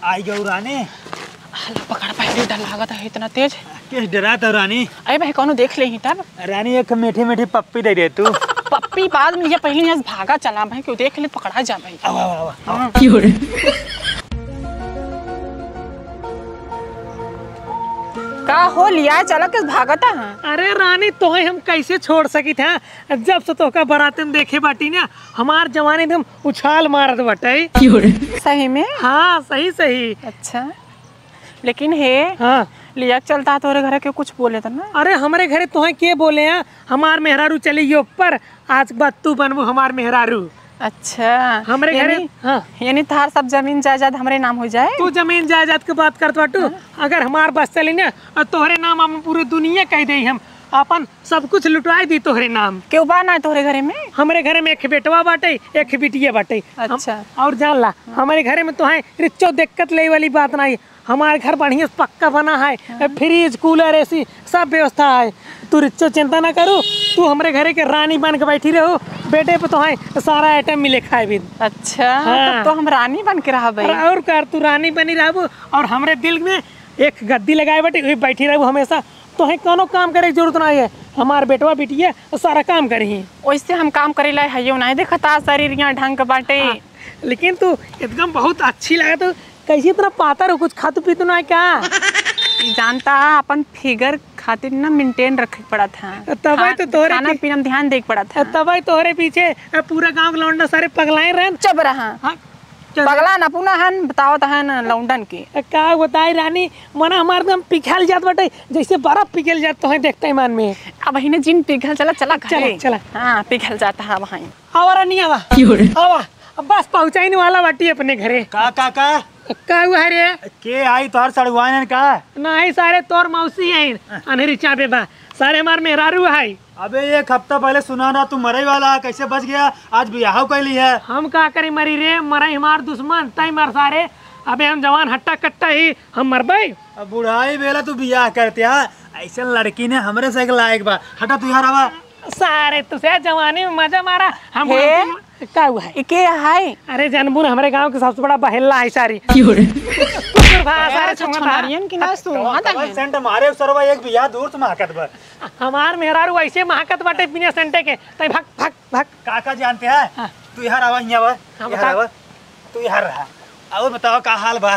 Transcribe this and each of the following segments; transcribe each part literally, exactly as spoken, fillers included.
आई गऊ रानी। हला पकड़, पहले डर लागत है इतना तेज। किस डरा तो रानी? अरे भाई, कौनो देख ले ही तब। रानी, एक मीठी मीठी पप्पी दे दे तू। पप्पी बाद में लिया, पहले यहाँ से भागा चला भाई, क्यों देख ले पकड़ा जा भाई। आवा, आवा, आवा, आवा। हाँ। का हो लिया, चला किस भागत है? अरे रानी, तोहे हम कैसे छोड़ सकित है? जब से तोहका बराते में देखे बाटी ना, हमार जवानी एकदम उछाल मारत बाटे। सही में? हाँ, सही, सही। अच्छा, लेकिन हे, हाँ। लिया के चलता है तोहरे घरे के कुछ बोले तो ना? अरे, हमरे घरे तोहे के बोले हैं? हमार मेहरारू चली गई ऊपर, आज के बाद तू बनबू हमार मेहरारू। अच्छा, हमरे घरे, यानी, हाँ। यानी तहार सब जमीन जायदाद हमरे नाम हो जाए? तू जमीन जायदाद के बात करत बाटू? हाँ। अगर हमार बस चली ना, और तोहरे नाम हम पूरे दुनिया कह दे, हम अपन सब कुछ लुटाई दी तोहरे नाम। केहू बा ना तोहरे घरे में? हमरे घरे में एक बेटवा बाटे, एक बिटिया बाटे। हम, अच्छा। और जान ला, हाँ। हमरे घरे में तोहे रिच्चो दिक्कत ले वाली बात नहीं। हमार घर बढ़िया से पक्का बना है, हाँ। फ्रिज, कूलर, एसी, सब व्यवस्था है। तू रिच्चो चिंता ना करू, तू हमरे घरे के रानी बन के बैठी रहू। बेटे पे तोहे सारा आइटम मिले खाए भी। अच्छा, हाँ। तब तो हम रानी बन के रहबे। अरे और का, तू रानी बनी रहबू और हमरे दिल में एक गद्दी लगाए बाटे, वही बैठी रहबू हमेशा। तोहे कौनो काम करे के जरूरत ना है, हमार बेटवा बिटिया सारा काम करी। वैसे हम काम करे ला हइयो नहीं, देखता शरीर यहाँ ढंग के बाटे। हाँ, लेकिन तू एकदम बहुत अच्छी लगा, तू कैसे इतना पातर हो, कुछ खातू पीतू ना है का? ई जानता है, अपन फिगर खातिर ना मेंटेन रखे के पड़त है। तबे खा-, तो तोहरे खाना पी-, पीना में ध्यान दे के पड़त है। तबे तोहरे पीछे पूरा गांव के लौंडा सारे पगलाए रहन। चुप रहा। हाँ, चल। पगला ना पुना हन, बतावत हन लौंडन के। का बताई रानी, मना हमार एकदम पिघल जात बाटे, जैसे बर्फ पिघल जात तोहे देखते ही मन में। अब ही ने जिन पिघल चला, चला चला, घरे। चला। हाँ, पिघल जाता है वहीं। आवा रानी, आवा। क्यों रे? आवा, अब बस पहुँचाइन वाला बाटी अपने घरे। का, का, का? का हुआ है रे? के आई तोहर सड़ुआइन का? नहीं सारे, तोर मौसी आइन, अनहरी चापे बा। सारे हमार मेहरारू है। अबे, एक हफ्ता पहले सुना ना तू मरे वाला, कैसे बच गया? आज बियाह कैली है। हम का करी मरी रे, मरे हमार दुश्मन, तई मर सारे। अबे हम जवान हट्टा कट्टा ही, हम मरबे। अब बुढ़ाई बेला तू बियाह करते है, ऐसे लड़की ने हमरे से एक लायक बा। हटा तू यार, आवा। सारे तुसे जवानी में मजा मारा, हम हे? बुढ़ापे में का हुआ है? ई के है? अरे जनबू ना, हमरे गांव के सबसे बड़ा बहेल्ला है सारी। क्यों रे? कुकुर भा, सारे अच्छा, छुआ था। छनारियन की ना तू, कवन, हाँ, कवन तहिन। सेंट मारे सरवा, एक बियाह दूर से महकत बा। हमार मेहरारू ऐसे महकत बाटे बिना सेंटे के। तई भाग, भाग, भाग। काका जानते हैं? हाँ। तू यहाँ आवा, यहाँ आवा, हाँ, यहाँ बताओ। आवा। तू यहाँ रहा। और बताओ का हाल बा?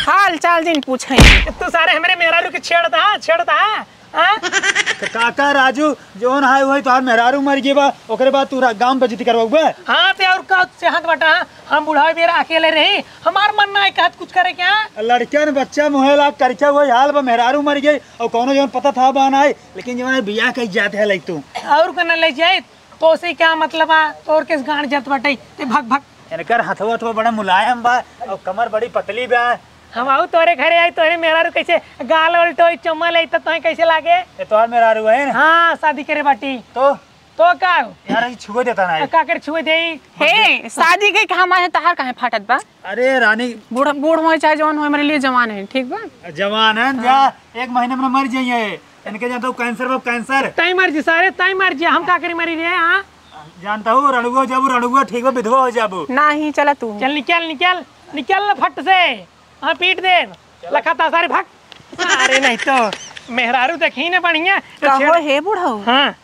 हाल चाल जिन पूछे। तू सारे हमरे मेहरारू के छेड़ता, छेड़ता, हाँ? तो काका राजू, जौन है वही तोहार मेहरारू मर गई बा, ओकरे बाद तू रा-, गांव बेइज्जती करवाउबे? हाँ, ते और का चाहत बाटा? हम बुढ़ावे बेरा अकेले रही, हमार मन ना है कहत कुछ करे क्या? लड़कन बच्चा मुहेला करके वही हाल बा, मेहरारू मर गई, और कौनो जौन पता था बा ना है, लेकिन जौन है बियाह कही जात है लइक तू। और कना ले जाए, तो से क्या मतलब आ? तोर केस गांड जात बाटे, ते भग भग। इनकर हथवा हथवा बड़ा मुलायम बा, और कमर बड़ी पतली बा। हम आऊ तोरे घरे आई, तोरे मेहरारू कैसे गाल ओल टोई चुम्मा ले, तो तोहे कैसे लागे? ये तोहार मेहरारू है ना? हाँ, शादी करे बाटी। तो? तो का हो? यार, ये छुए देता ना है। का कर छुए देई? हे, शादी के कहा माहे तहार काहे फाटत बा? अरे रानी। बूढ़, बूढ़ होए चाहे जवान होए, मेरे लिए जवान है, ठीक बा? जवान है, जा, हाँ। एक महीने में मर जाइए। इनके जानता हूँ, कैंसर बा, कैंसर। तई मर जी सारे, तई मर जी, हम का करी मरी रे, हाँ? जानता हूँ, रणुआ जाबू, रणुआ ठीक बा, विधवा हो जाबू। नहीं, चला तू। चल निकल, निकल, निकल फट से। हाँ, पीट दे। चला। लखा ता सारे भाग। अरे नहीं तो, मेहरारू देखी ना बढ़िया। तो कहो छेड़- हे बुढ़ऊ। हाँ।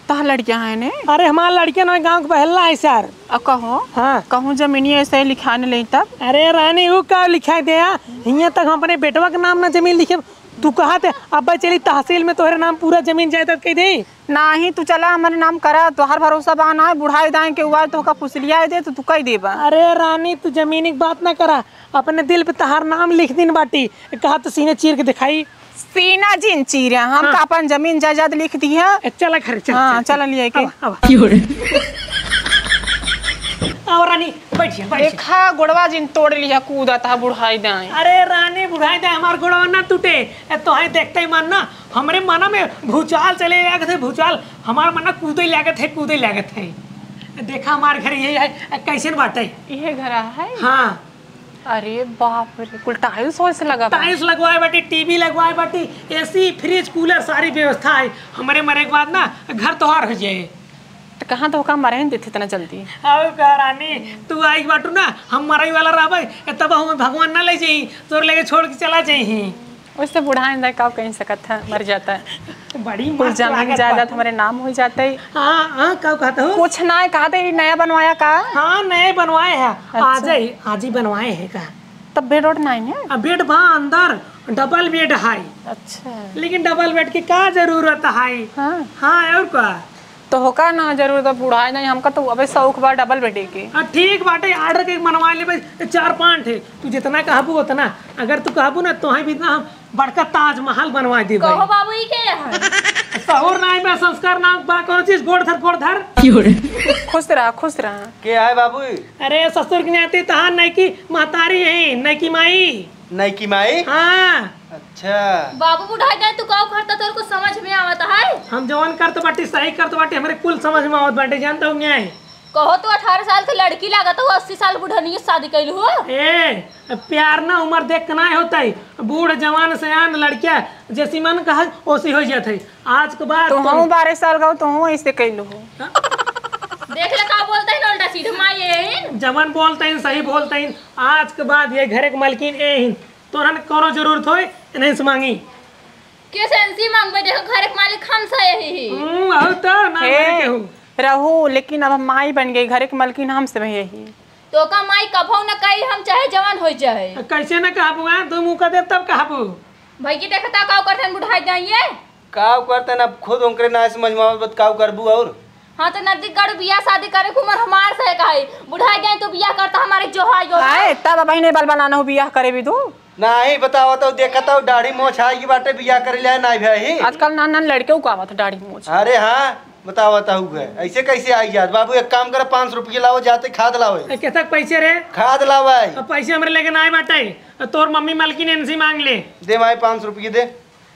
तोहार लड़कियाँ हैं ने? अरे हमार लड़कियाँ ना गाँव के बहेल्ला है सर। आ कहो? हाँ। कहूँ जमीनिया ऐसे लिखाने ले तब? अरे रानी, वो का लिखाई दे यार? हियाँ तक हम अपने बेटवा के नाम ना जमीन लिखे। तू कहा थे, अब्बा चली तहसील में तोहरे नाम पूरा जमीन जायदाद कह दे। नाही, तू चला, हमरे नाम करा, तोहार भरोसा बा ना, बुढ़ाई दाएं के हुआ, तोहका फुसलिया दे, तो तू कह देबा। अरे रानी, तू जमीन की बात ना करा, अपने दिल पे तहार नाम लिख दिन बाटी। कहा तो सीने चीर के दिखाई। सीना जिन चीरे, हम हाँ। का अपन जमीन जायदाद लिख दी है। ए, चला घर, चल, हाँ, चल, चल। चल लिए के। आवा, आवा। क्यों रे? आवा रानी, बैठ जा, बैठ जा। देखा, गोड़वा जिन तोड़ लिया, कूदा था बुढ़ाई दाएं। अरे रानी, बुढ़ाई दाएं, हमार गोड़वा ना टूटे। ए, तोहे देखते ही मन ना, हमरे मना में भूचाल चले लागत है, भूचाल। हमार मना कूदे लागत है, कूदे लागत है। देखा, हमार घर यही है, कैसन बाटे? इहे घर है? हाँ। अरे बाप रे, कुल टाइल्स वाइल्स लगा बा। टाइल्स लगवाए बाटी, टीवी लगवाए बाटी, एसी, फ्रिज, कूलर, सारी व्यवस्था है। हमरे मरे के बाद ना घर तोहार हो जाए। कहाँ तो का मरे देते इतना जल्दी। आओ का रानी, तू आई बाटू ना, हम मरई वाला रहबे, ए, तब हम भगवान ना ले जाई, तोर लेके छोड़ के चला जाई। वैसे बुढ़ाइन दाई का कहीं सकत है, मर जाता है। बड़ी कुल मस्त जमीन लागत जायदाद बाटू। हमारे नाम हो जाता है। हाँ, हाँ, का कहत हो? कुछ ना है, कहते ही नया बनवाया का? हाँ, नए बनवाए हैं। अच्छा। आज ही, आज ही बनवाए हैं का? तब बेड उड नहीं है? अब बेड बा अंदर, डबल बेड है। अच्छा। लेकिन डबल बेड की का जरूरत है? हाँ। हाँ, और का? तो होका ना जरूरत, बुढ़ाई नहीं, हमका तो अबे शौक बा डबल बेड के। हाँ, ठीक बाटे, ऑर्डर के मनवा लेबे, चार पाँच ठे, तू जितना कहबू उतना। अगर तू कहबू ना, तोहे भी ना हम बड़का ताजमहल बनवा देबे। कहो बाबू, ई के है? सहूर ना बा, संस्कार ना बा, कोनो चीज, गोड़ धर, गोड़ धर। खुश रहा, खुश रहा। के है बाबू? अरे ससुर के नाते तहार नैकी महतारी है, नैकी माई। नैकी माई? हाँ। अच्छा। बाबू बुढ़ाई गए, तू का करता, तोर कुछ समझ में आवत है? हम जवन करत बाटी, सही करत बाटी, हमरे कुल समझ में आवत बाटे, जानता हूँ न्याय। कहो तो अठारह साल के लड़की लागत हो, अस्सी साल बुढ़निया से शादी कैलू हो। ए, प्यार ना उम्र देख के ना होता है, बूढ़ जवान सयान लड़किया जैसी मन कहा ओसी हो जात है। आज के बाद तो तुम हम बारह साल का हो, तो हम ऐसे कैलू हो। देख ले का बोलते हैं उल्टा सीधा माई यही। जवन बोलते हैं सही बोलते हैं। आज के बाद ये घर के मालकिन ए ही, तोरन कोनो जरूरत होए, इन्हें से मांगी। के से इनसे मांगबे? देखो, घर के मालिक हम से यही ही। हम्म, और तो ना हे, बोले केहू। रहू, लेकिन अब हम माई बन गई, घर के मालकिन हम से यही। तो का माई कभो न कही, हम चाहे जवान हो जाए। कैसे न कहबू, हाँ? दो मुँह का देब तब कहबू। भाई की देखता का करतन बुढ़ाई जाइए। का करतन, अब खुद उनकरे ना समझ में आवत, बत का करबू और? हाँ, तो नजदीक गाड़ू बियाह शादी करे के उम्र हमार से का है? बुढ़ाई जाए तो बियाह करता हमारे जो है, जो है। आए, तब अब ही नहीं बल बनाना हो बियाह करे भी तू। नाही, बतावत हूँ, देखत हूँ, दाढ़ी मोछ आइगी बाटे, बियाह करे ले नाही भाई। आजकल नान नान लड़के को आवत दाढ़ी मोछ। अरे हाँ, बतावत हूँ, ऐसे कैसे आई जात? बाबू, एक काम कर, पाँच सौ रुपये लाओ, जाते खाद लाओ। ए, केतक पैसे रे? खाद लाओ भाई। अब पैसे हमरे लेके नाही बाटे, तोर मम्मी मलकिन इनसे मांग ले। दे भाई, पाँच सौ रुपये दे।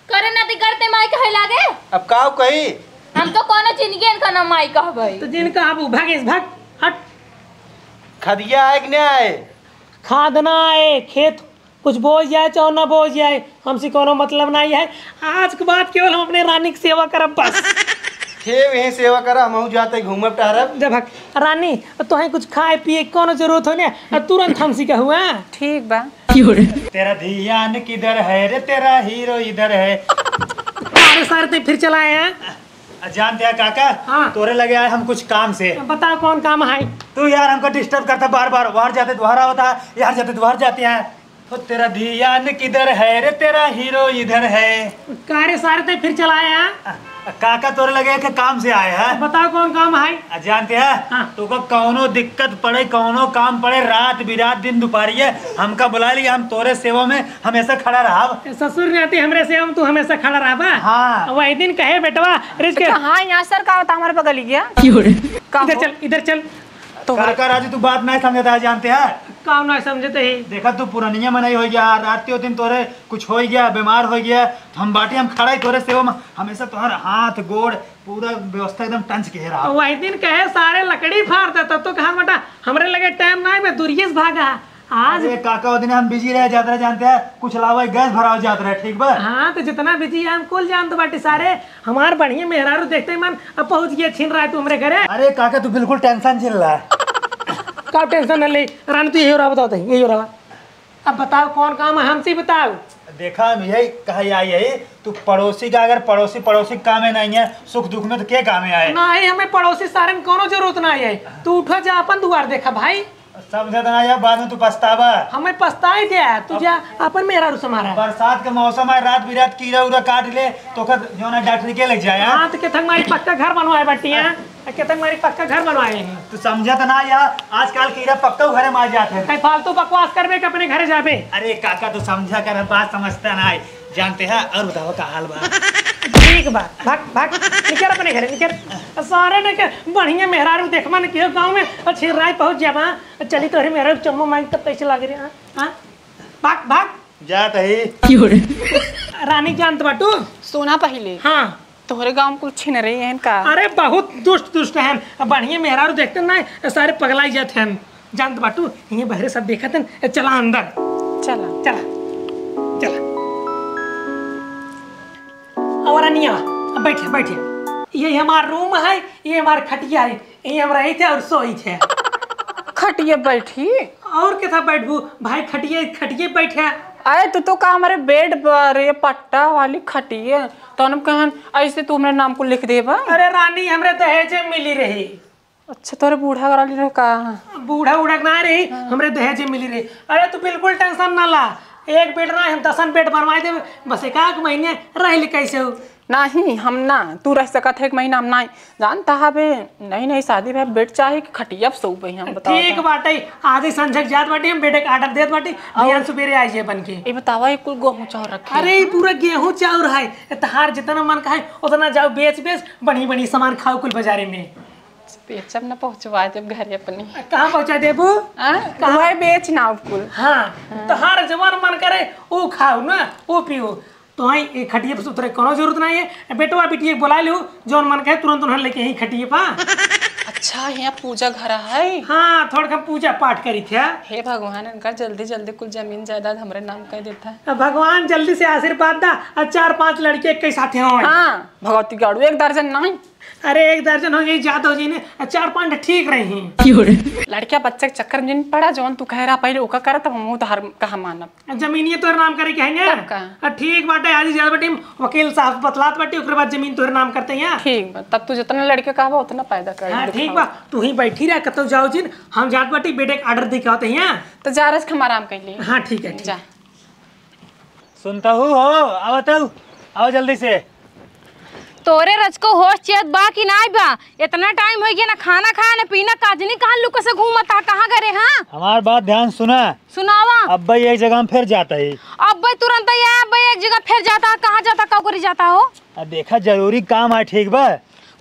करे ना ती करते माई कहे लागे। अब काव कही? हम तो कोनो जिंदगी इनका ना माई कहबै। तो जिन कहबू, भागेस, भाग, हट। खदिया आए कि नहीं आए? खाद ना आए, खेत कुछ बोझ जाए चाहे ना बोझ जाए, हमसे कोनो मतलब नहीं है। आज के बाद केवल हम अपने रानी की सेवा करब बस। खेव यही सेवा करा, हमहू जाते घूमब टहरब। जब हक-, रानी, तोहे कुछ खाए पिए के कोनो जरूरत हो ना, तुरंत हमसे कहू, हाँ? ठीक बा। तेरा धियान किधर है रे, तेरा हीरो इधर है। अरे सर, ते फिर चला आया? आ, जानते हैं काका, हाँ। तोरे लगे आए हम कुछ काम से। बताओ कौन काम है? तू यार हमको disturb करता बार बार, वहार जाते दोबारा होता है, यार जाते दोबारा जाते हैं। ओ तेरा धियान किधर है रे, तेरा हीरो इधर है। का रे सारे, ते फिर चला आया? आ, काका तोरे लगे एक काम से आए हैं। बताओ कौन काम है? आ, जानते हैं? हाँ। तोका कौनो दिक्कत पड़े, कौनो काम पड़े, रात बिरात दिन दुपहरिये हमका बुला लिया, हम तोरे सेवा में हमेशा खड़ा रहब। ए, ससुर नाती हमरे सेवा में तू हमेशा खड़ा रहबा? हाँ। वही दिन कहे बेटवा, रिज के अच्छा, हाँ, यहाँ सर का होता हमारे बगल ही गया। का इधर हो? चल, इधर चल। तो काका राजू, तू बात नहीं समझता है, जानते हैं? का नहीं समझते ही? देखा, तू पुरानिया मनई हो गया, रात के दिन तोरे कुछ हो गया, बीमार हो गया, तो हम बाटी, हम खड़ा ही तोरे सेवा में, हमेशा तोहर हाथ गोड़ पूरा व्यवस्था एकदम टंच के रहा। वही दिन कहे सारे लकड़ी फाड़ देता, तो कहा बेटा, हमरे लगे टाइम ना है, मैं दुरिये से भागा। आज अरे काका, वो दिन हम बिजी रहे जात रहे, जानते हैं, कुछ लावे गैस भरावे जात रहे, ठीक बा? हाँ, तो जितना बिजी है, हम कुल जानत बाटी सारे। हमार बढ़िया मेहरारू देखते ही मन अब पहुँच गया, छीन रहा है तू हमरे घरे। अरे काका, तू बिल्कुल टेंशन झेल रहा है। का टेंशन न ले, रानी, तू यही रहा, बताओ तो, यही रहा। अब बताओ, कौन काम है, हमसे बताओ। देखा, हम यही कहा आई है, तू पड़ोसी का, अगर पड़ोसी, पड़ोसी के कामे नहीं है, सुख दुख में तो के कामे आए? नहीं, हमें पड़ोसी सारे में कोनो जरूरत नहीं है। तू उठा, जा अपन दुआर देखा भाई। समझत ना यार, बाद में तू पछतावा। हमें पछताए दे, तू अब जा अपन मेहरारू संभारा। बरसात के मौसम है, रात बिरात कीड़ा उड़ा काट ले, तो ओकर जौन है डॉक्टरी के ले जाए, हाँ? हाँ, तो केतक मारी पक्का घर बनवाए बाटी, हाँ? आ, केतक मारी पक्का घर बनवाए हैं। तू समझत ना यार, आजकल कीड़ा पक्का घरे में आ जाते हैं। कहीं फालतू बकवास करबे के अपने घरे जाबे। अरे काका, तू समझा कर, बात समझता ना है। जानते हैं, और बताओ का हाल बा? ठीक बा, भाग, भाग, निकर अपने घरे, निकर। सारे ने के बढ़िया मेहरारू देखबा न किहो गाँव में, और छीन रहा है पहुँच जाबा। चली तोहरे मेहरारू चम्मो मांग तब कैसे लाग रही, हाँ? हाँ? भाग, भाग। जात ही। रानी जानत बाटू? सुना पहिले। हाँ। तोहरे गाँव में कुछ छिनरे हैं का? अरे बहुत दुष्ट दुष्ट हैं। अब बढ़िया मेहरारू देखते ना, सारे पगलाई जाते हैं। जानत बाटू, ये बहरे सब देखत हैं। चला अंदर। चला। चला। चला। और रानी आवा, अब बैठे, बैठे। ये हमार रूम है, ये हमार खटिया है, ये हम रही थे और सोई थे। खटिया बैठी? और के था बैठबू भाई, खटिया, खटिया बैठे। अरे तू तो का हमारे बेड पर, ये पट्टा वाली खटिया, तो हम कहन ऐसे तू हमरे नाम को लिख देबा। अरे रानी, हमरे दहेजे मिली रही। अच्छा, तोरे बूढ़ा करा ली रहे का? बूढ़ा उढ़ा ना रही, हाँ। हमरे दहेजे मिली रही। अरे तू बिल्कुल टेंशन ना ला, एक बेड ना, हम दसन बेड बनवाए देबे, बस एक आध महीने रह ले कैसे हो। नहीं, हम ना, तू रह सकत है एक महीना, हम नहीं। जानता है बे, नई नई शादी भे, बेड चाहे कि खटिया पे सोबे हम, बताओ ठीक तो। बाटे, आधी संझक जात बाटी, हम बेड के ऑर्डर देत बाटी, और बिहान सुबेरे आई जे बन के। ये बतावा, ये कुल गेहूं चाउर रखे अरे, हैं? ये पूरा गेहूं चाउर है, ये तहार जितना मन का है, उतना जाओ बेच बेच, बनी बनी सामान खाओ कुल बाजारे में। बेचब न, पहुँचवा देब घरे अपनी। कहाँ पहुँचा देबू? हाँ? कहाँ? वही बेच ना कुल। हाँ, हाँ। तोहार जवन मन करे, ऊ खाओ ना, ऊ पियो। तो हाँ, ये खटिया पर उतरे कोनो जरूरत नहीं है। बेटवा बिटिया के बुला लियो, जौन मन कहे तुरंत उन्हें लेके यहीं खटिए पा। अच्छा, यहाँ पूजा घर है? हाँ, थोड़ा हम पूजा पाठ करी थे। हे भगवान, इनका जल्दी जल्दी कुल जमीन जायदाद हमरे नाम कर देता है। अब भगवान जल्दी से आशीर्वाद दा, और चार पांच लड़के एक ही साथे हों। हाँ, भगवती गाड़ू, एक दर्जन नहीं। अरे, एक दर्जन हो जाई, ज्यादा हो जाई ने, चार पांच ठीक रही। लड़किया बच्चा के चक्कर में जिन पड़ा, जौन तू कह रहा पहले ओका कर, तब हमहू तोहर कहा मानब। जमीनिये तोहर नाम करे के है ना? तब का? आ, ठीक बाटे, आज ही ज्यादा बाटे, वकील साहब बतलात बाटे, ओकरे बाद जमीन तोहर नाम करते हैं। ठीक बा, तब तू जितना लड़के कहबा उतना पैदा कर हाँ, ठीक बा, तू ही बैठी रह, कतौ जाओ जिन, हम जात बाटी, बेटे के ऑर्डर दे के आवत हैं। तो जा रस, हम आराम कर लिए। हाँ, ठीक है, ठीक। जा। सुनता हूँ हो, आवत हूँ, आओ जल्दी से। तोरे रचको होश चेत बा कि नाई बा? इतना टाइम हो गया, ना खाना खाया, ना पीना, काजनी कहाँ लुक से घूमता, कहाँ गए हाँ? हमार बात ध्यान सुना। सुनावा। अब्बे एक जगह में फिर जाता है। अब्बे तुरंत ही आया, अब्बे एक जगह फिर जाता है, कहाँ जाता, का करी जाता हो? आ देखा, जरूरी काम है, ठीक बा?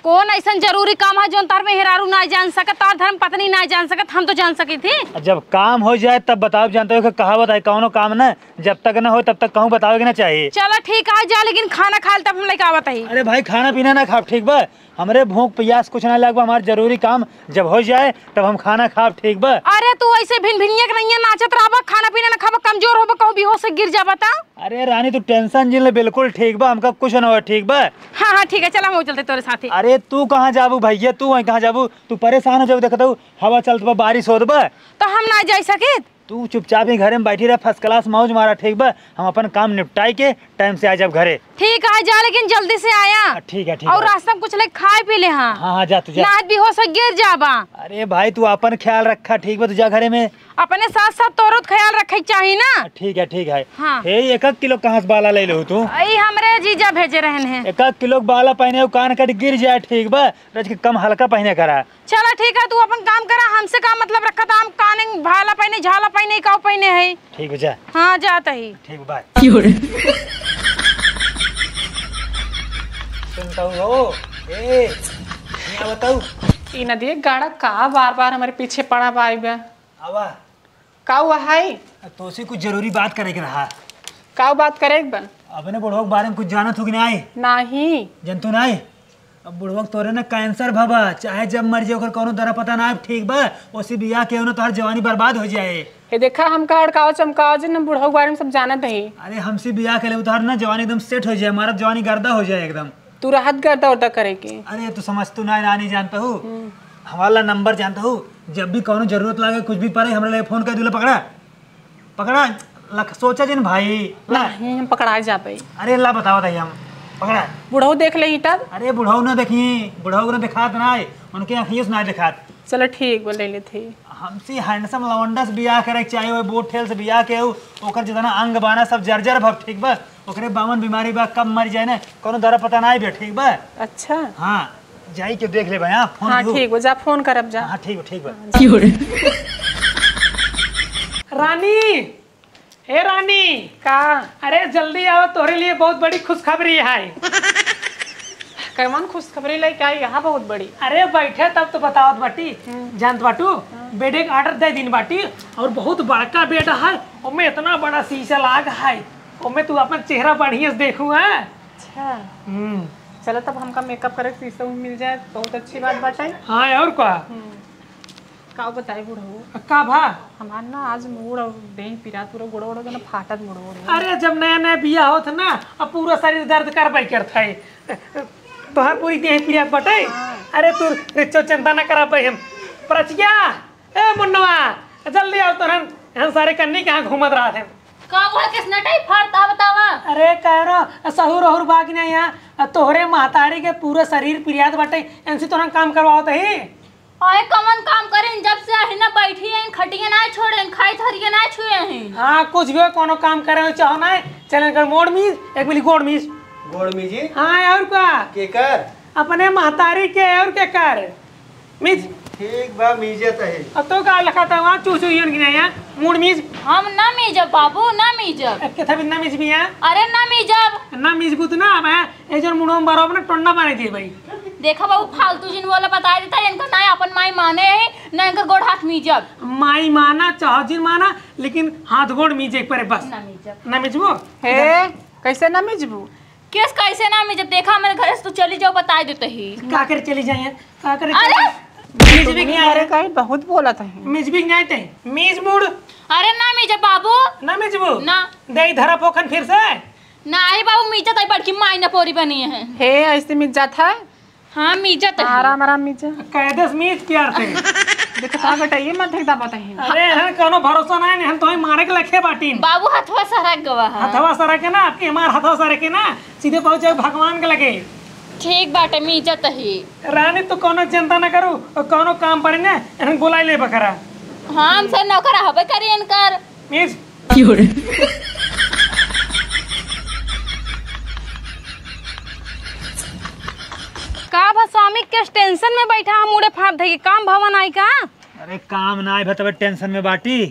कौन ऐसन जरूरी काम है जौन तार मेहरारू ना जान सकत, तार धर्म पत्नी ना जान सकत, हम तो जान सकी थी। आ जब काम हो जाए तब बताओ, जानते हो कि कहावत है, कौनो काम ना जब तक ना हो तब तक कहूँ बतावे के ना चाहिए। चला ठीक है, जा, लेकिन खाना खा ले, तब हम लेके आवत ही। अरे भाई, खाना पीना ना खाब, ठीक बा? हमरे भूख प्यास कुछ ना लगबा, हमार जरूरी काम जब हो जाए तब हम खाना खाब, ठीक बा? अरे तू ऐसे भिन भिनिया के नैया नाचत रहबा, खाना पीना ना खाबा, कमजोर होबा, कहूँ बेहोश से गिर जाबा ता। अरे रानी, तू टेंशन जिन ले, बिल्कुल ठीक बा, हमका कुछ ना हो, ठीक बा? हाँ, हाँ, ठीक है, चला, हम चलते तोरे साथे। अरे तू कहाँ जाबू भैया, तू वहीं कहाँ जाबू? तू परेशान हो जाबू, देखत हऊ हवा चलत बा, बारिश होत बा। तो हम ना जाई सकित? तू चुपचाप ही घरे में बैठी रह, फर्स्ट क्लास मौज मारा, ठीक बा? हम अपन काम निपटाई के टाइम से आ जाब घरे। ठीक है, जा, लेकिन जल्दी से आया। हाँ, ठीक है, ठीक और है। रास्ता में कुछ लेके खाए पी ले, हाँ। हाँ, हाँ, जा तू, जा। ना आज बेहोश हो गिर जाबा। अरे भाई, तू अपन ख्याल रखा, ठीक बा? तू जा घरे में। अपने साथ साथ तोरो तो ख्याल रखे के चाही ना। हाँ, ठीक है, ठीक है। हाँ। हे, एक एक किलो कहाँ से बाला ले लो तू? ई हमरे जीजा भेजे रहन है। एक एक किलो बाला पहने हो, कान कट गिर जाए, ठीक बा? रच के कम हल्का पहने करा। चला ठीक है, तू अपन काम करा, हमसे का मतलब रखा था, हम काने भाला पहने, झाला पहने, काऊ पहने है। ठीक बा, जा। हाँ, जात ही। ठीक बा, बाय। सुनता हूँ हो, ए, यहाँ बताऊ। ई नदिया गाड़ा का बार बार हमारे पीछे पड़ा बा, आई बा। आवा। का हुआ है? तोसे कुछ जरूरी बात करे के रहा। का बात करे के बा? अपने बुढ़वा के बारे में कुछ जानत हो कि नाही? नाही। जनतू नाही? अब बुढ़वा के तोरे ना कैंसर भवा, चाहे जब मर जाए, ओकर कौनो दरा पता ना, ठीक बा? ओसे बियाह के ना तोहर जवानी बर्बाद हो जाए। हे देखा, हमका हड़काओ चमकाओ जे, हम बुढ़वा के बारे में सब जानत हई। अरे, हमसे बियाह के ले तोहर ना जवानी एकदम सेट हो जाए, हमारा जवानी गर्दा हो जाए एकदम। तू रहत गर्दा उर्दा करे के। अरे, तू समझ, तू ना, ना नहीं जानता हूँ। हम्म। हमारा नंबर जानता हूँ, जब भी कौनो जरूरत लागे, कुछ भी पड़े, हमरा लगे फोन कर दूला, पकड़ा। पकड़ा, लख-, सोचा जिन भाई। ला। नहीं, हम पकड़ा जाबे। अरे ला, बताओ ताई हम। पकड़ा। बुढ़ऊ देख ले तब। अरे बुढ़ऊ ना देखी, बुढ़ऊ ना देखात ना है, उनके आँखियों से ना देखात। चलो ठीक बा, ले लेते ही। हमसे हैंडसम लवंडा से बियाह करे के चाहिए, वो बोट ठेल से बियाह के, ओकर जितना अंग बाना सब जर्जर भव, ठीक बा? ओकरे बावन बीमारी बा, कब मर जाए ना, कोनो दरा पता ना आइबे, ठीक बा? अच्छा। हाँ, जाई के देख लेबे, हाँ, फोन हाँ, ठीक बा, जा फोन करब जा। हाँ, ठीक बा, ठीक बा। हाँ, जा। रानी, ए रानी। का? अरे जल्दी आओ, तोहरे लिए बहुत बड़ी खुशखबरी है। कौन खुशखबरी लेके आई यहाँ बहुत बड़ी? अरे बैठे तब तो बतावत बाटी। हम्म। जानत बाटू, हाँ। बेडे के ऑर्डर दे दिन बाटी और बहुत बड़का बेड है, ओमे इतना बड़ा शीशा लाग है, ओमे तू अपन चेहरा बढ़िया से देखू, हाँ? अच्छा। हम्म। चलो तब हमका मेकअप करे के शीशा भी मिल जाए, बहुत अच्छी बात बाटे। हाँ, और का? हम्म। का बताई बुढ़ऊ? का भा? हमार ना आज मूड़ और देह पिरात, पूरा गोड़ वोड़ ना फाटत मूड़ वोड़। अरे जब नया नया बियाह होत ना, अब पूरा शरीर दर्द करबे करत है। तोहार पूरी देह पिरात बाटे। हाँ। अरे तू रिच्चो चिंता ना करा भाई हम। प्रचिया, ए मुन्नवा, जल्दी आओ तोहन, हम सारे कन्नी कहाँ घूमत रहत हैं। का हुआ, किसने टाइप फाड़ता बतावा? अरे कह रहा, सहूर अहुर बाकी नहीं यहाँ, तोहरे महतारी के पूरा शरीर पिरात बाटे, इनसे तोहन काम करवाओ तही। अरे कमन काम करें, जब से आही ना बैठी हैं, खटिया ना छोड़ें, खाई थरिया ना छुए हैं। हाँ, कुछ भी हो, कोनो काम करे हो, चाहो ना, चलें कर मोड़ मीज, एक मिली गोड़ मीज। गोड़ मीजी? हाँ, और का? केकर? अपने महतारी के, और केकर? मीज। ठीक बा, मीजत है। अब तो का लखा था वहाँ, चू चू यून की नहीं है, मूड़ मीज। हम ना मीजब बाबू, ना मीजब। अब के था भी ना मीज भी है? अरे ना मीजब। ना मीज बुत ना, अब है, ए जोन मुड़ो में बारो अपने टोन्ना बना दिए भाई। देखा बाबू, फालतू जिन बोला बता देता है, इनका ना अपन माई माने है, ना इनका गोड़ हाथ मीजब। माई माना, चाहो जिन माना, लेकिन हाथ गोड़ मीजे एक परे बस। ना मीजब। ना मीजबो? हे, कैसे ना मीजबू? किस कैसे ना मीजब? देखा, हमारे घर से तू चली जाओ, बता देते ही। का करे चली जाइए? का करे अरे! चली? मीजबी के अरे, आए? कहीं बहुत बोलत है। मीजबी के आए ते? मीज मुड़। अरे ना मीजब बाबू। ना मीजबू? ना। दे धरा फोखन फिर से। ना, अरे बाबू, मीजत है, बड़की माई ना पोरी बनी है। हे, ऐसे मीज जात है? हाँ, मीजत है। आराम, आराम मीजा। कैदस मीज प्यार से। देखता बेटा, ये मत देखता बताइए। अरे, हम कोनो भरोसा ना है, हम तो मारे के लखे बाटीन। बाबू, हथवा सरक गवा है। हथवा सरक के ना, आपके हमार हथवा सरक के ना, सीधे पहुँच जाए भगवान के लगे। ठीक बाटे, मीजत ही। रानी, तू कोनो चिंता ना करू, और कोनो काम पड़े ना, हम बुलाई ले बकरा। हाँ, हमसे नौकर हबे करी इनकर। मीज। का भा स्वामी, किस टेंशन में बैठा हम, मुड़े फाड़ धई, काम भवन आई का? अरे काम ना आए भा, तबे टेंशन में बाटी।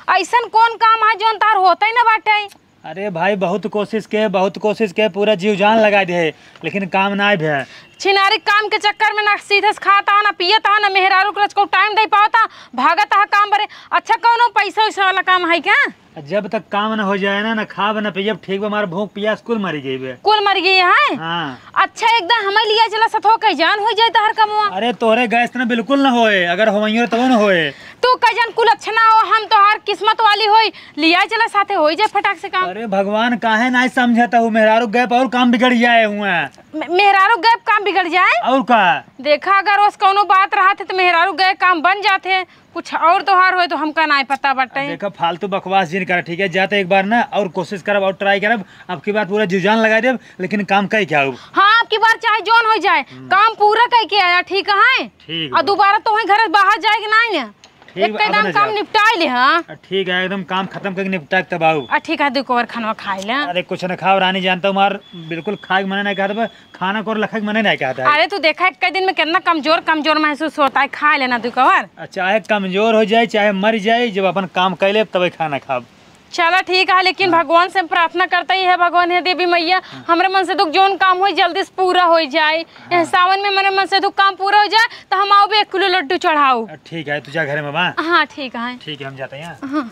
ऐसन कौन काम है जोन तार होता ही ना बाटे? अरे भाई, बहुत कोशिश के, बहुत कोशिश के, पूरा जीव जान लगा दे, लेकिन काम ना आए भा। छिनारी काम के चक्कर में ना सीधे से खाता है, ना पियत है, ना मेहरारू के लचको टाइम दे पावता, भागत है काम बरे। अच्छा, कौनो पैसा वैसा वाला काम है क्या? जब तक काम न हो जाए ना, न खाब न पियब, ठीक बा, हमार भूख पियास कुल मरी गई बे। कुल मरी गई है? हाँ। अच्छा, एकदम हमें लिया चला सथो, कई जान हो जाए तहर कमवा। अरे तोहरे गैस ना बिल्कुल न होए, अगर होइयो तबो न होए। तू कई जान कुल अच्छा ना हो, हम तोहार किस्मत वाली होई, लिया चला साथे होई जाए फटाक से काम। अरे भगवान काहे ना समझता हूँ, मेहरारू गैप और काम बिगड़ जाए हुआ। मे-, मेहरारू गैप काम बिगड़ जाए? और का? देखा, अगर ओस कौनो बात रहत है तो मेहरारू गए काम बन जात है। कुछ और तोहार होए तो हमका नाय पता बाटे। देखा, फालतू बकवास जिन कर, ठीक है? जाते एक बार ना और कोशिश करब और ट्राई करब, अब की बार पूरा जुजान लगा देब, लेकिन काम कई के आउब। हाँ, अब की बार चाहे जोन हो जाए, हम्म। काम पूरा कई के आया, ठीक है? ठीक और बा। दोबारा तो वहीं घर से बाहर जाए के नाई है। ठीक बा, एकदम अब ना काम जाब। निपटाई ले, हाँ। आ, ठीक है, एकदम काम खत्म करके निपटा के तब आउब। आ, ठीक है, दो कोर खानवा खाई ले। अरे कुछ ना खाओ रानी, जानता हूँ मार बिल्कुल खाए के मने नहीं कहत बा। खाना कोर लखा के मने नहीं कहता है। अरे तू देखा, एक दिन में कितना कमजोर कमजोर महसूस होता है, खा लेना दू कवर। आ, चाहे कमजोर हो जाए, चाहे मर जाए, जब अपन काम कर ले तबे खाना खाब। चला ठीक है, लेकिन हाँ। भगवान से हम प्रार्थना करते ही है, भगवान हे देवी मैया, हाँ। हमरे मन से दुख जोन काम हो जल्दी से पूरा हो जाए। हाँ। ए सावन में हमरे मन से दुख काम पूरा हो जाए तो हम आओ भी एक किलो लड्डू चढ़ाओ। आ, ठीक है, तू जा घरे में बा। हाँ ठीक है। ठीक है, हम जाते हैं। हाँ।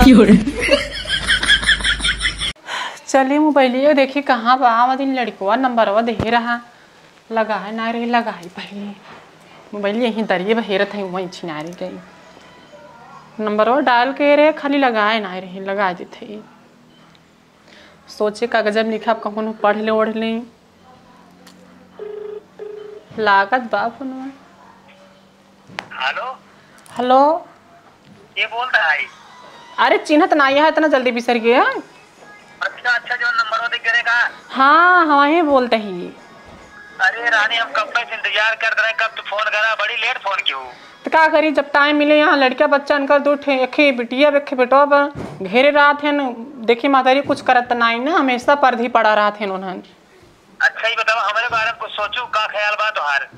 चलिए मोबाइलियो देखी कहाँ बा, आवा दिन लड़कवा नंबरवा दे रहा। लगाए ना रही, लगाई पहले। मोबाइल यहीं दरिए बहेरत है, वहीं छिनारी गई। नंबरवा डाल के रहे, खाली लगाए ना रही, लगा देते ही। सोचे कागजब लिखा, अब कहूँ पढ़ ले ओढ़ ले। लागत बा फोनवा। हेलो। हेलो। के बोलता है? अरे चिन्हत ना है, इतना जल्दी बिसर गया। अच्छा, अच्छा, जो नंबर वो दिख गए का? हाँ, हाँ, ये बोलते ही। अरे रानी, हम कब से इंतजार करत रहे, कब तू फोन करा, बड़ी लेट फोन क्यों? तो का करी, जब टाइम मिले यहाँ लड़का बच्चा इनकर दो ठे, एक ही बिटिया, एक ही बेटवा बा, घेरे रात है न, देखी मातारी कुछ करत नाई ना, हमेशा परधी पड़ा रहत है उन्हन। अच्छा, ये बतावा, हमरे बारे में कुछ सोचू, का ख्याल बा तोहार?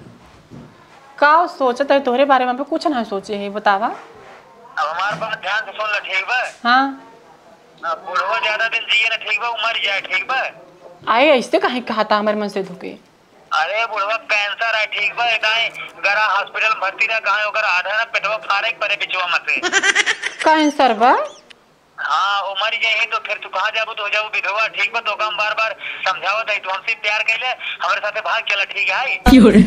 का सोचत है तोहरे बारे में? अबे कुछ ना सोचे है, बतावा। अब हमार बात ध्यान से सुन ले, ठीक बा? हाँ। अब बुढ़वा ज्यादा दिन जिए ना, ठीक बा, उ मर जाए, ठीक बा? आए, ऐसे काहे कहता हमरे मन से धोके? अरे बुढ़वा कैंसर है, ठीक बा? दाएं गरा हॉस्पिटल में भर्ती रहा, कहाँ ओकर आधा ना पेटवा फाड़े के परे बिचवा में से। कैंसर बा? हाँ, वो मर जाए तो फिर तू कहाँ जाबू? तो हो जाबू विधवा, ठीक बा? तो काम बार बार समझावत है, तू हमसे प्यार कैले, हमारे साथे भाग चला, ठीक है? क्यों रे?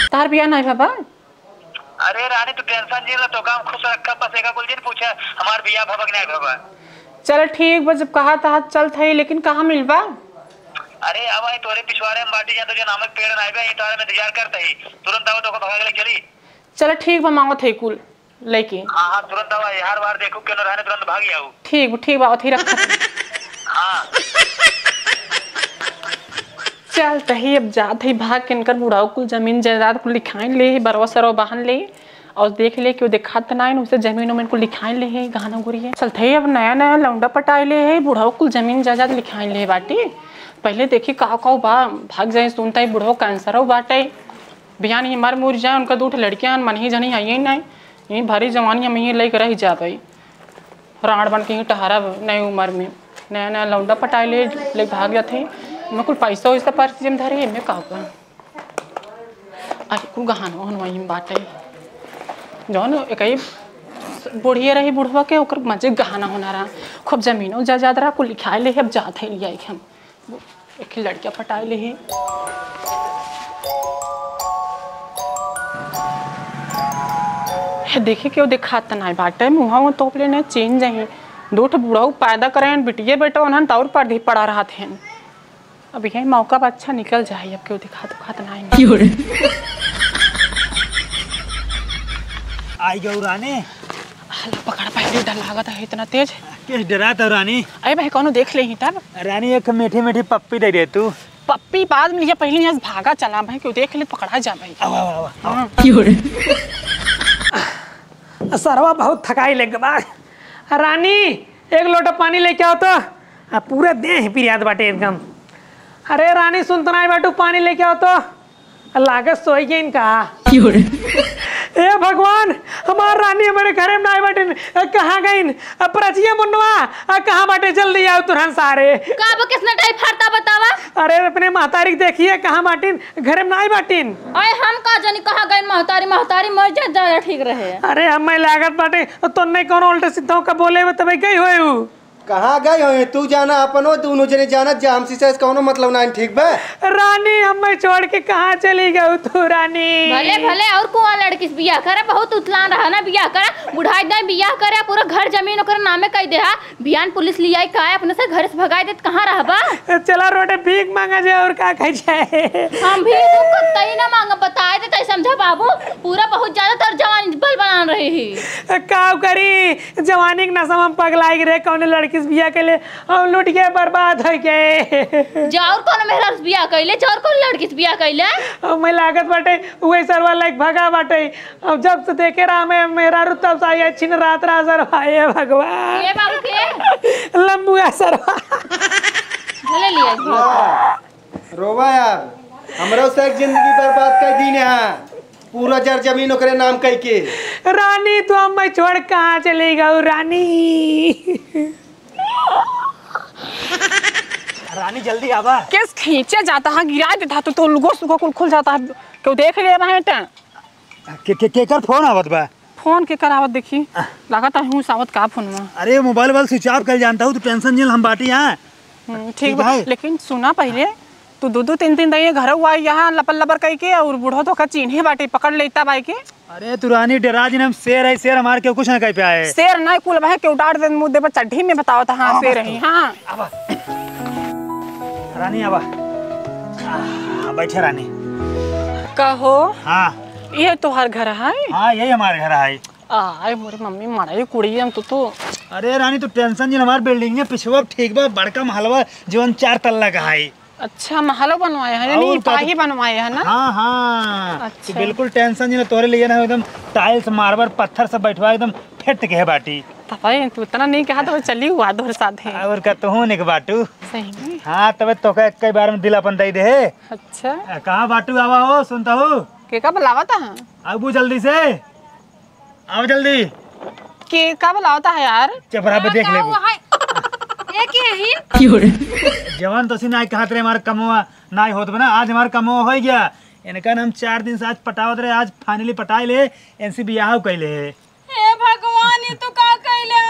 तार बिया नहीं बाबा। अरे रानी, तू टेंशन जी ला, तो काम खुश रखा, बस एक कुल दिन पूछे, हमार बिया भबक नहीं भबा। चल ठीक बा, जब कहा तहा चल थे, लेकिन कहाँ मिलबा? अरे ए, अब आई तोरे पिछवाड़े में बाटी, जा तो जो नामक पेड़ ना आवे, यही तोरे में इंतजार करते ही। तुरंत आवा, तो ओके भगा के ले चली। चला ठीक बा, मांगत है कुल लइके। हाँ, हाँ, तुरंत आवा, हर बार देखू, केनो रहने तुरंत भाग जाऊ। ठीक बा, ठीक बा, अथी रख। हाँ। चल, तही अब जात है भाग के, इनकर बुढ़ाऊ कुल जमीन जायदाद कुल लिखाइन ले है, बरवा सरवा बांध ले, और देख ले, केहू देखात त नाइन, उसे जमीन उमीन कुल लिखाइन ले है, गहना गुरिया। चल, तही अब नया नया लौंडा पटाए ले है, बुढ़ाऊ कुल जमीन जायदाद लिखाइन ले है बाटी। पहले देखी का का बा, भाग जाए, सुनता है बुढ़ाऊ कैंसर बाटे। बिहान ही मर मुर जाए, उनका दू ठे लड़कियां मन ही जनी हइये नहीं, ये भारी जवानी हम ये लेके रह जाबे। रांड बन के ही टहरब नई उम्र में, नया नया लौंडा पटाए ले, ले भाग जाते। मैं कुल पैसा वैसा पर्स में धरे, मैं का कर? अरे कुल गहना वहन वहीं बाटे, जौन एक ही बुढ़िया रही, बुढ़वा के ओकर मजे गहना होना रहा, खूब जमीनो जायदाद रहा, कुल लिखाए ले, अब जात है लिया हम। एक लड़किया पटाए ले ही। हे, देखी केहू देखात त नाई बाटे, मुँहा वो तोप लेने चेंज ही। दो ठो बुढ़ऊ पैदा करे हैं, बिटिये बेटा उन्हन तौर पर भी पड़ा रहत हैं। अब यही मौका बा, अच्छा निकल जाए, अब केहू देखात उखात नाई। क्यों रे? आई गऊ रानी। हला पकड़, पहले डर लागत है इतना तेज। किस डरात हो रानी? अरे भाई, कौनो देख ले ही तब। रानी, एक मीठी मीठी पप्पी दे दे तू। पप्पी बाद में लिया, पहले यहाँ से भागा चला भाई, क्यों देख ले, पकड़ा जा भाई। आवा, आवा, आवा, आवा। हाँ। क्यों रे? सरवा बहुत थकाई लग बा। रानी, एक लोटा पानी लेके आओ तो। आ, पूरा देह पिरियात बाटे एकदम। अरे रानी, सुन तो नाई बाटू, पानी लेके आओ तो। लागत सोई गइन का? क्यों रे? ए भगवान, हमार रानी हमारे घरे में नाई बाटिन, कहाँ गइन? अब प्रचिया मुन्नवा, आ, कहाँ बाटे? जल्दी आओ तुरंत सारे। का बा, किसने टाइप फरता बतावा? अरे अपने महतारी के देखिए, कहाँ बाटिन? घरे में नाई बाटिन। अरे हम का जानी कहाँ गइन महतारी, महतारी मर जात ज्यादा ठीक रहे। अरे हमें लागत बाटे, तो नहीं कौनो उल्टा सीधा का बोले में तबे गई होए उ। कहाँ गई हो तू? जाना अपनो, दोनों जने जानत जा, हमसे से कौनो मतलब ना, ठीक बा? रानी, हमें छोड़ के कहाँ चली गऊ तू रानी? भले, भले, और कुआं लड़की से बियाह करे, बहुत उतलान रहा ना बियाह करे, बुढ़ाई दे बियाह करे, पूरा घर जमीन ओकरे नामे कई देहा, बिहान पुलिस लियाई का अपने से घर से भगाई देत, कहाँ रहबा? चला रोडे भीख मांगा जाए और का खाई जाए। हम भी तो कतई ना मांगब, बताए देते समझा बाबू, पूरा बहुत ज्यादा तोर जवानी बल बनान रही ही। का करी, जवानी के नशा में हम पगलाइ गए रहे, कौने लड़की से बियाह कइले, हम लुट गए, बर्बाद होइ गए। जौर कौन मेहरारू से बियाह कइले, जौर कौन लड़की से बियाह कइले? हमें लागत बाटे, उहे सरवा लाइक भगा बाटे। अब जब से देखे रहा हमें मेहरारू, तब से आई छिन रात रहा सरवा, हे भगवान। के बाबू के? लंबुआ सरवा। भले लिया जी। रोवा यार, हमरो से एक जिंदगी बर्बाद कर दीने हैं, पूरा जर जमीन ओकरे नाम कई के। रानी, तू हमें छोड़ कहाँ चली गऊ रानी? रानी, जल्दी आवा। केस खींचे जाता है, गिरा देता है, तो, तो लुगो सुगो कुल खुल जाता है, क्यों देख ले रहे हैं? के, के, केकर फोन आवत बा? फोन केकर आवत देखी, लागत है हूँ सावत का फोन में। अरे, मोबाइल वाल switch off कर जानता हूँ, तू tension झेल, हम बाटी यहाँ। हम्म, ठीक ठीक बा, है। लेकिन सुना पहले, तू दो दो तीन तीन दइए घर हुआ यहाँ लपर लपर कई के, और बूढ़ो तो का चीन्हे बाटे, पकड़ लेता बाई के। अरे, तू रानी डरा जिन, हम शेर है, शेर हमार केहू कुछ ना कह पाए। शेर नहीं कुल बहे, केहू डांट दे मुद्दे पर चड्ढी में बताओ तो हाँ, हाँ, शेर बस है, तू। हाँ। आवा। रानी, आवा। आ, बैठे रानी। कहो। हाँ। ये तोहार घर है? हाँ, यही हमारे घर है। आय मोरे मम्मी, मड़ई कुड़िया में तो, तो। अरे रानी, तू tension जिन, हमार building है, पिछवा ठीक बा, बड़का महलवा, जीवन चार तल्ला का है। अच्छा, महलो बनवाए है, और यानी का तो पाही बनवाए है ना? हाँ, हाँ। अच्छा। तू बिल्कुल tension जिन, तोरे लिए ना एकदम tiles, marble, पत्थर सब बैठवा एकदम fit के है बाटी। तब भाई, तू इतना नहीं कहा तो चली हुआ तोहरे साथ है। और का, तू निक बाटू। सही में? हाँ, तबे तो का कई बार में दिल अपन दे दे। अच्छा। आ, कहाँ बाटू, आवा हो, सुनता हूँ। के का बुलावा था? आबू जल्दी से। आओ जल्दी। के का बुलावता है यार? चपरा पे देख लेबू। का हुआ है? ये के ही? जवान तो सी ना कहत रहे हमार कमवा ना होत बना, आज हमार कमवा हो गया। इनका हम चार दिन से आज पटावत रहे, आज finally पटाए ले, इनसे बियाह कैले है। हे भगवान, ये तो का कैले?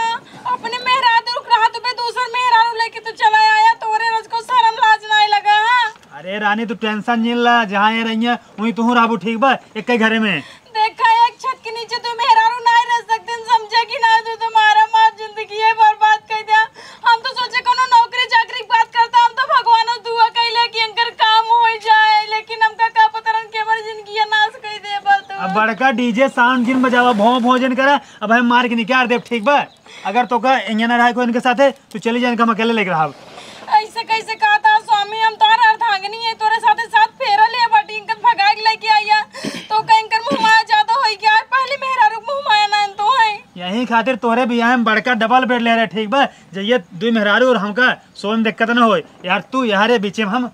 अपने मेहरारू रुक रहा, तू बे दूसर मेहरारू लेके तो चला आया, तोरे रोज को शर्म लाज नहीं लगा, हाँ? अरे रानी, तू tension नहीं ला, जहाँ ये रही है, वहीं तू रहबू, ठीक बा, एक ही घरे में। देखा, एक छत के नीचे तू मेहरारू नाई रह सकते, समझे कि ना? तू तो मारा मार जिंदगी है बर्बाद कर दिया। हम तो सोचे कोनो नौकरी चाकरी की बात करता, हम तो भगवान से दुआ कैले कि लड़का डीजे साउंड जिन बजावा, भों भों जिन करा, अब हम मार के निकाल देब, ठीक बा? अगर तोका इंजन रहा कोई इनके साथे, तू चली जा, इनका हम अकेले लेके रहब। ऐसे कैसे कहता है स्वामी, हम तोहर अर्धांगिनी है, तोरे साथे साथ फेरा ले बाटी, इनकर भगा के लेके आइया, तो का इनकर मुँह माया ज्यादा होई क्या? पहली मेहरारू के मुँह माया ना तो है। यही खातिर तोहरे बियाह में बड़का डबल बेड ले रहे, ठीक बा? जइये दुई मेहरारू और हमका सोए में दिक्कत न होई। यार तू यार ये बीचे में हम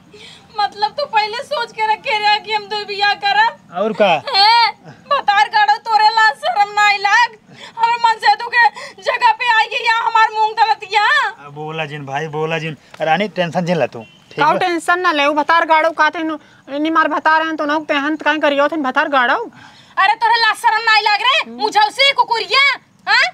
मतलब तू पहले सोच के रखे रहा कि हम दुई बियाह करब। और का? हैं? भतार गाड़ो तोरे लाज शरम ना आई लाग? हमरे मनसेधू के जगह पे आई गई यहाँ हमार मूंग दलतिया। अब बोला जिन भाई, बोला जिन। रानी टेंशन जिन ला तू, ठीक काऊ बा? टेंशन ना ले, उ भतार गाड़ो काते नु, इन्हीं मार भतार हैं तो नौक ते हंत काहे करियो थे भतार गाड़ो। अरे तोरे लाज शरम ना आई लाग रे, मुझौसी कुकुरिया, हाँ?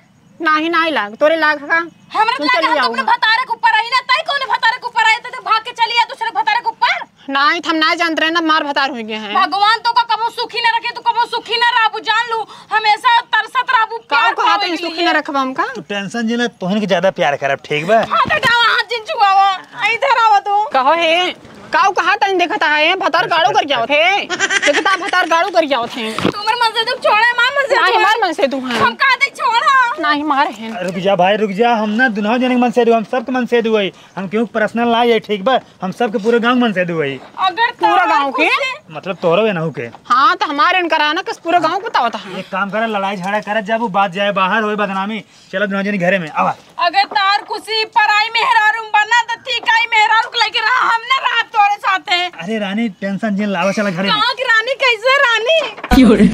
नाही, नाही लाग, तोरे लाग का? हमरे तू लाग, चली हम तो आओ। अपने भतारे के ऊपर आई ना, तई कौन भतारे के ऊपर आए, तो भाग के चली आ दूसरे भतारे के ऊपर। नाही, हम नाही जानत रहे ना, मार भतार हो गए हैं। भगवान तो का कबो सुखी ना रखे, तू कबो सुखी ना रहबू, जान लू, हमेशा तरसत रहबू, काऊ प्यार कहा पावे तनी के सुखी लिए। ना रखबा हमका? तू टेंशन जिन ला, तोहन के ज्यादा प्यार करब, ठीक बा? हाँ, तो डावा हाथ जिन छुआवा, इधर आवा तू। कहो हे, काऊ कहा तनी देखता है, भतार गाड़ो कर जावत है। देखता भतार गाड़ो कर जावत है। तू हमर मनसेधू छोड़े, माँ मनसेधू नाही, है। हमार मनसेधू है। हम कहा दे छोड़ा। नाही, हमार है। रुक जा भाई, रुक जा। हम ना दुनों जने के मनसेधू, हम सबके मनसेधू है। हम केहू पर्सनल ना है, ठीक बा? हम सबके पूरे गाँव के मनसेधू है। अगर पूरा तार गाँव के? खुशी मतलब तोरो ये नहू के। हाँ, तो हमारे इनकर आना किस पूरे गाँव को बतावता है। एक काम करे, लड़ाई झगड़ा करत जाबू, बात जाए बाहर, होए बदनामी। चलो दुनों जने घरे में, आवा। अगर तार खुशी पराई मेहरारू में बना तो ठीक आई, मेहरारू के लेके रहा, हम ना रहब तोरे साथे। अरे रानी टेंशन जिन लावा, चला घरे में। कहाँ की रानी, कैसे रानी? क्यों रे?